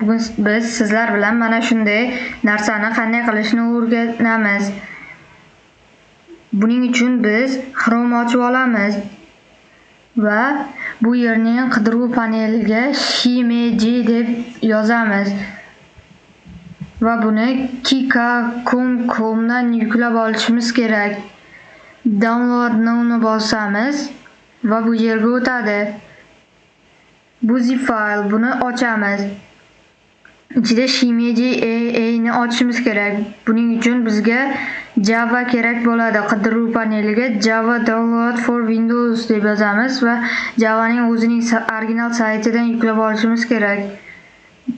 Bugun biz sizlar bilan mana shunday narsani qanday qilishni o'rganamiz. Buning uchun biz Chrome ochib olamiz va bu yerning qidiruv paneliga Shimeji deb yozamiz va buni kika.com.comdan yuklab olishimiz kerak. Download now'ni bosamiz va bu yerga o'tadi. Bu zip fayl, buni ochamiz. Ichida Shimeji AA'ni ochishimiz kerak. Buning uchun bizga Java kerak bo'ladi. Qidiruv paneliga Java Download for Windows deb yozamiz va Java'ning o'zining original saytidan yuklab olishimiz kerak.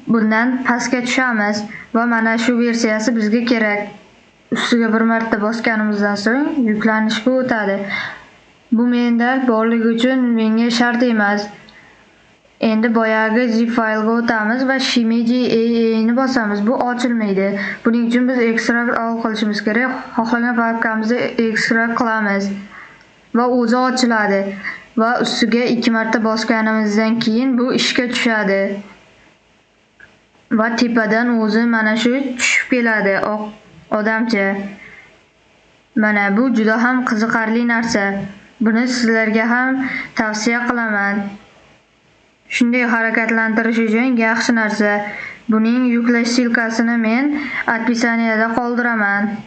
Bundan pastga tushamiz va mana shu versiyasi bizga kerak. Ustiga bir marta bosganimizdan so'ng yuklanishga o'tadi. Bu menda borligi uchun menga shart emas. Endi boyagi zip faylga o'tamiz va Shimeji AA'ni bosamiz. Bu ochilmaydi. Buning uchun biz extract all qilishimiz kerak. Xohlagan papkamizda extract qilamiz va o'zi ochiladi va ustiga ikki marta bosganimizdan keyin bu ishga tushadi. Va tepadan o'zi mana shu tushib keladi oq odamcha. Mana bu juda ham qiziqarli narsa. Buni sizlarga ham tavsiya qilaman. Shunday harakatlantirish uchun yaxshi narsa. Buning yuklash ссылка sini men описание da qoldiraman.